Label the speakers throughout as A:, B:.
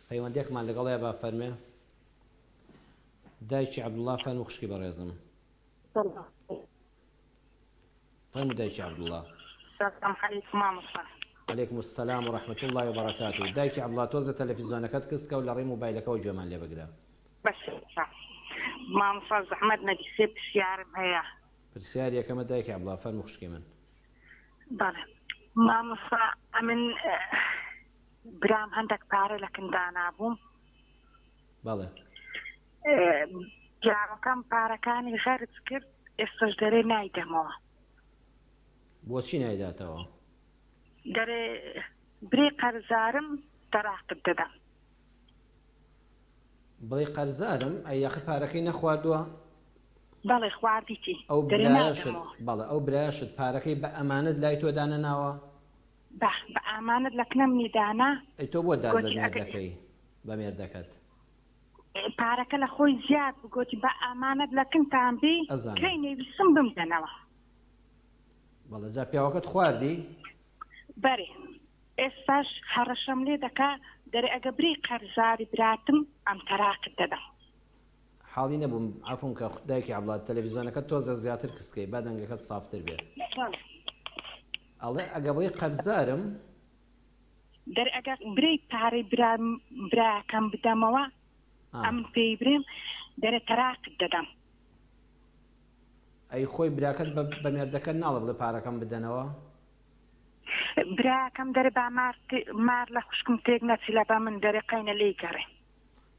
A: پەیوەندیەکمان لەگەڵەیە با فەرمێ. دایکی عەبدوڵا فەرموو خوشکی بەڕێزم. فەرموو دایکی عەبدوڵا.
B: سلام علیکم مامۆستا.
A: علیکم السلام و رحمة اللە و بەرەکاته دایکی عەبدوڵا تۆزێ تەلەفیزۆنەکەت کز کە و لە ڕێی موبایلەکەوە گوێمان لێ بگرە.
B: بەسە مامۆستا زەحمەت نەبی سێ پرسیارم هەیە.
A: پرسیار یەکەمە دایکی عەبدوڵا فەرموو خوشکی من.
B: بەڵێ مامۆستا ئەمن برام هەندەک پارە لە کن دانابووم.
A: بەڵێ.
B: پیاوەکەم پارەکانی غەرج کرد ئێستەش دەرێ نایدەمەوە.
A: بۆچی نایداتەوە؟
B: دەرێ برێ قەرزارم تەراقت دەدەم.
A: بڵێ قەرزارم ئەی یاخر پارەکەی نەخواردووە؟
B: بەڵێ خواردیتی.
A: ئەو برایەشت بەڵێ ئەو برایەشت پارەکەی بە ئەمانەت لای تۆ دانەناوە؟
B: بە بە ئامانەت لە کنە منی دانا.
A: ئەی تۆ بۆ داد بە مێردەکەی بە مێردەکەت؟
B: پارەکە لە خۆی زیاد بوو گۆتی بە ئامانەت لە کنتان بی
A: ئەزانم.
B: کەی نەیویستم بمدەنەوە.
A: بەڵێ جا پیاوەکەت خواردی؟
B: بەرێ ئێستاش هەڕەشەم لێ دەکا دەرێ ئەگە برێی قەرزاری براتم ئەم تەراقت دەدەم.
A: حاڵی نەبووم عەفوم کە دایکی عەبڵا تەلەفیزۆنەکەت تۆزێ زیاتر کز کەی با دەنگەکەت سافتر بێ.
B: بەڵێ.
A: ئەڵێ ئەگە بڵێی قەرزارم.
B: دەرێ ئەگەر برێی پارەی برام براکەم بدەمەوە ئەمن پێی برێم دەرێ تەراقت دەدەم.
A: ئەی خۆی براکەت بە بە مێردەکەت ناڵێ بڵێ پارەکەم بدەنەوە؟
B: براکەم دەرێ با مار مار لە خوشکم تێک نەچی لە بە من دەرێ قەینە لێی گەڕێ.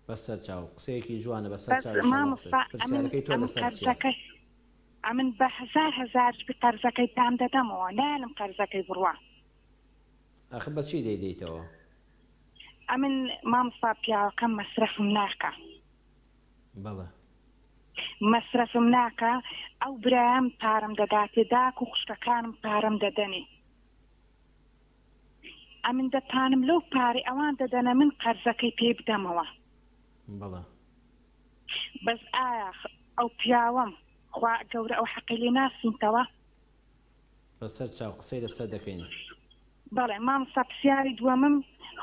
A: بەسەر چاو. قسەیەکی جوانە بەسەر
B: بەس
A: چاو ئیشەڵا قسەت.
B: مامۆستا ئەمن
A: پرسیارەکەی تۆ
B: ئەمن
A: لەسەر چیە؟
B: قەرزەکەی ئەمن بە هەزار هەزارش بی قەرزەکەی پام دەدەمەوە نایەلم قەرزەکەی بڕوا.
A: ئاخر بە چی دەیدەیتەوە؟
B: ئەمن مامۆستا پیاوەکەم مەسرەفم ناکا.
A: بەڵێ.
B: مەسرەفم ناکا ئەو برایم پارەم دەداتێ داک و خوشکەکانم پارەم دەدەنێ. ئەمن دەتانم لەو پارەی ئەوان دەدەنە من قەرزەکەی پێ بدەمەوە.
A: بەڵێ.
B: بەس ئایا ئەو پیاوەم خوا گەورە ئەو حەقەی لێ ناسینتەوە؟
A: بەسەر چاو قسەی لەسەر دەکەین.
B: بەڵێ مامۆستا پرسیاری دووەمم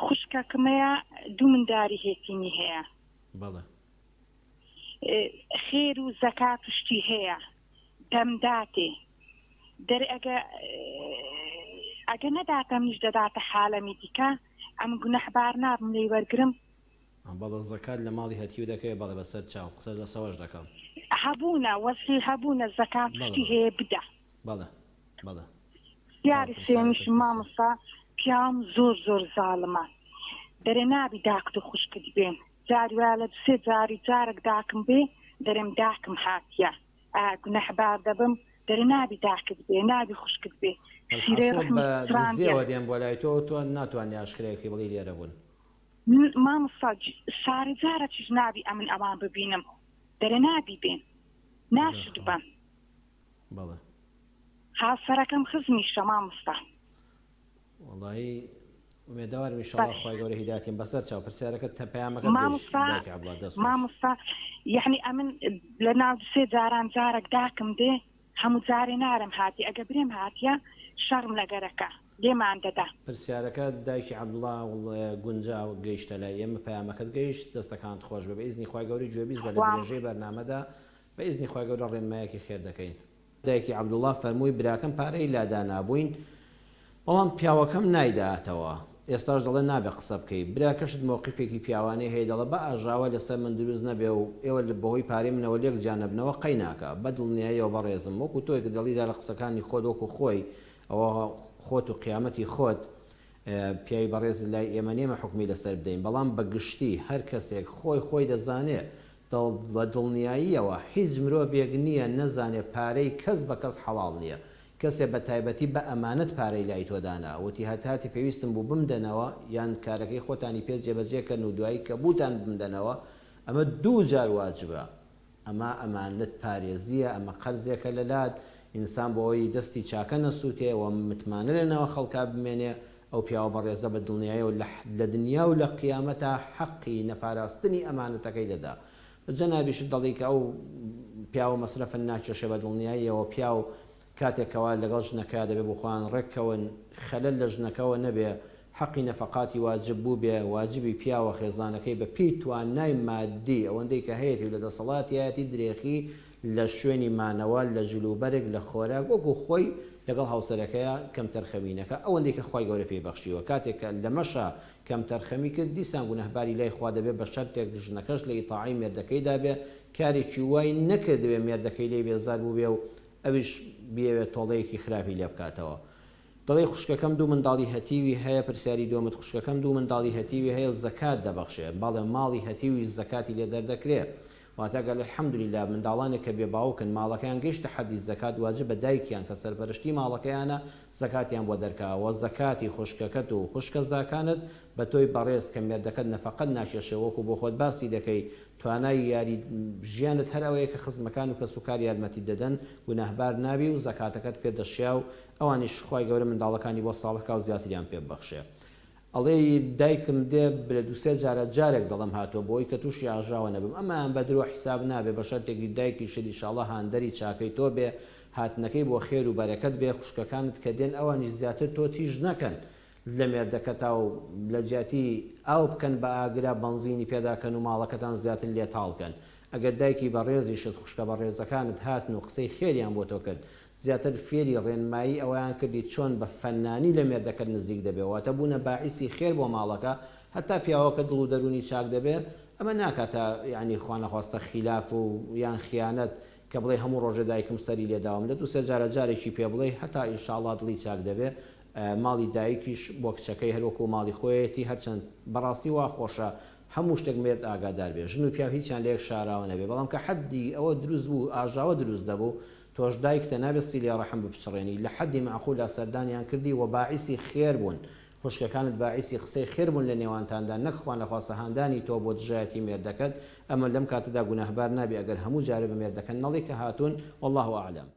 B: خوشکەکمەیە دوو منداری هێتیمی هەیە.
A: بەڵێ.
B: خێر و زەکات و شتی هەیە دەمداتێ دەرێ ئەگە ئەگە نەداتە منیش دەداتە حالەمی دیکە ئەم گوناحبار نابم لێی وەرگرم؟
A: بەڵێ زەکات لە ماڵی هەتیو دەکەوێ بەڵێ بەسەر چاو قسە لەسەوەش دەکەم.
B: هەبوونە وەزعی هەبوونە زەکات
A: بەڵێ
B: شتی
A: بەڵێ
B: هەیە بدە.
A: بەڵێ بەڵێ تەواو
B: پرسیاری
A: پرسیارەکەت
B: سێیەمیشم
A: پرسیار.
B: مامۆستا پیاوم زۆر زۆر زاڵمە دەرێ نابی داکت و خوشکت بێن جاری وایە لە دوسێ جاری جارەک داکم بێ دەرێم داکم هاتیە ئا گوناحبار دەبم دەرێ نابی داکت بێ نابی خوشکت بێ سیرەی
A: وەلحاسڵ
B: ڕەحمی
A: بە
B: پچڕاندیە.
A: دزیەوە دێن بۆ لای تۆ تۆ ناتوانی ئاشکرای بکەی بڵێی لێرە بوون.
B: مامۆستا سارە جارەکیش نابی ئەمن ئەوان ببینم دەرێ نابی بێن ناشت
A: بەداخەوە
B: بەم.
A: بەڵێ.
B: هاوسەرەکەم خزمیشە مامۆستا.
A: وەڵایی ئومێدەوارم ئیشەڵا
B: بەس
A: خوای گەورە هیدایەتیم بەسەر چاو پرسیارەکەت تە پەیامەکەت گەیشت
B: مامۆستا
A: دایکی عەبدوڵا دەست خۆش.
B: مامۆستا یەعنی ئەمن لە ناو دوسێ جاران جارەک داکم دێ هەموو جارێ نارم هاتی ئەگە برێم هاتیە شەڕم لەگەرەکە لێمان دەدا.
A: پرسیارەکە دایکی عەبدوڵا گونجا گەیشتە لای ئێمە پەیامەکەت گەیشت دەستەکانت خۆش بێ بە ئیزنی خوای گەورە گوێبیست بە لە
B: خوام.
A: درێژەی بەرنامەدا بە ئیزنی خوای گەورە ڕێنمایەکی خێر دەکەین. دایکی عەبدوڵا فەرمووی براکەم پارەی لا دانابووین بەڵام پیاوەکەم نایداتەوە ئێستاش دەڵێ نابێ قسە بکەی براکەشت مەوقیفێکی پیاوانەی هەیە دەڵێ با ئاژاوە لەسەر من دروست نەبێ و ئێوە بەهۆی پارەی منەوە لێک جیا نەبنەوە قەیناکە بە دڵنیاییەوە بەڕێزم وەکو تۆی کە دەڵی دارە قسەکانی خۆت وەکو خۆی ئەوە خۆت و قیامەتی خۆت پیاوی بەڕێز لای ئێمە نیە ئێمە حوکمی لەسەر بدەین بەڵام بە گشتی هەر کەسێک خۆی خۆی دەزانێ بە دڵنیاییەوە هیچ مرۆڤێک نیە نەزانێ پارەی کەس بە کەس حەڵاڵ نیە کەسێ بە تایبەتی بە ئەمانەت پارەی لای تۆ دانا وتی هەتاتی پێویستم بوو بمدەنەوە یان کارەکەی خۆتانی پێ جێبەجێ کەن و دوایی کە بووتان بمدەنەوە ئەمە دوو جار واجبە ئەمە ئەمانەت پارێزیە ئەمە قەرزێکە لەلات ئینسان بۆ ئەوەی دەستی چاکە نەسوتێ و متمانە لە ناو خەڵکا بمێنێ ئەو پیاوە بەڕێزە بە دڵنیایەوە لە لە دنیا و لە قیامەتا حەقی نەپاراستنی ئەمانەتەکەی دەدا بە جەنابیشت دەڵی کە ئەو پیاوە مەسرەفن ناکێشێ بە دڵنیاییەوە پیاو کاتێک کەوا لەگەڵ ژنەکەیا دەبێ بۆ خۆیان ڕێک کەون خەلەل لە ژنەکەوە نەبێ. حەقی نەفەقاتی واجب بووبێ، واجبی پیاوە خێزانەکەی بە پێی توانای مادی ئەوەندەی کە هەیەتی و لە دەسەڵاتیایەتی درێخی لە شوێنی مانەوە، لە جل و بەرگ، لە خۆراک وەکو خۆی لەگەڵ هاوسەرەکەیا کەمتەرخەمی نەکا ئەوەندەی کە خوای گەورە پێی بەخشیوە کاتێک کە لەمەشا کەمتەرخەمی کرد دیسان گوناهباری لای خوا دەبێ بە شەرتێک ژنەکەش لە ئیتاعەی مێردەکەیدا بێ کارێکی وای نەکردبێ مێردەکەی لێی بێزار بووبێ و ئەویش بیەوێ تۆڵەیەکی خراپی لێ بکاتەوە. دەڵێی خوشکەکەم دوو منداڵی هەتیوی هەیە پرسیاری دووەمت خوشکەکەم دوو منداڵی هەتیوی هەیە و زەکات دەبەخشێ بەڵێ ماڵی هەتیویش زەکاتی لێ دەردەکرێ واتە گەر الحمدللە منداڵانێک کە بێ باوکن ماڵەکەیان گەیشتە حەدی زەکات واجبە دایکیان کە سەرپەرشتی ماڵەکەیانە زەکاتیان بۆ دەرکا وە زەکاتی خوشکەکەت و خوشکەزاکانت بە تۆی بەڕێز کە مێردەکەت نەفەقەت ناکێشێ وەکو بۆ خۆت باسی دەکەی توانای یاری ژیانت هەر ئەوەیە کە خزمەکان و کەسوکار یارمەتیت دەدەن گوناهبار نابی و زەکاتەکەت پێ دەشیا و ئەوانیش خوای گەورە منداڵەکانی بۆ ساڵح کا و زیاتریان پێ ببەخشێ. ئەڵێی دایکم دێ لە دوو سێ جارا جارێک دەڵێم هاتووە بۆی کە تووشی ئاژاوە نەبم ئەمەیان بە درۆ حیساب نابێ بە شەرتێکیش دایکیشت ئیشاڵا هاندەری چاکەی تۆ بێ هاتنەکەی بۆ خێر و بەرەکەت بێ خوشکەکانت کە دێن ئەوانیش زیاتر تۆ تیژ نەکەن لە مێردەکەتا و لە جیاتی ئاو بکەن بە ئاگرا بەنزینی پێدا کەن و ماڵەکەتان زیاتر لێ تاڵ کەن ئەگەر دایکی بەڕێزیشت خوشکە بەڕێزەکانت هاتن و قسەی خێریان بۆ تۆ کرد زیاتر فێری ڕێنمایی ئەوەیان کردی چۆن بە فەننانی لە مێردەکەت نزیک دەبێ واتە بوونە باعیسی خێر بۆ ماڵەکە هەتا پیاوەکە دڵ و دەروونی چاک دەبێ ئەمە ناکاتە یانی خوانەخواستە خیلاف و یان خیانەت کە بڵێی هەموو ڕۆژێ دایکم سەری لێداوم لە دوو سێ جارە جارێکی پێ بڵێی هەتا ئینشاڵڵا دڵی چاک دەبێ ماڵی دایکیش بۆ کچەکەی هەر وەکوو ماڵی خۆیەتی هەرچەند بەڕاستی وا خۆشە هەموو شتێک مێرد ئاگادار بێ ژن و پیاو هیچیان لە یەک شاراوە نەبێ بەڵام کە حەدی ئەوە دروست بوو ئاژاوە دروست دەبوو تۆش دایکتە نابێ سیلەی ڕەحم بپچڕێنی لە حەدی مەعقولا سەردانیان کردی وە باعیسی خێر بوون خوشکەکانت باعیسی قسەی خێر بوون لە نێوانتاندا نەک خوانەخواستە هاندانی تۆ بۆ دژایەتی مێردەکەت ئەمە لەم کاتەدا گوناهبار نابی ئەگەر هەموو جارێ بە مێردەکەت نەڵێی کە هاتوون واللە اعلم.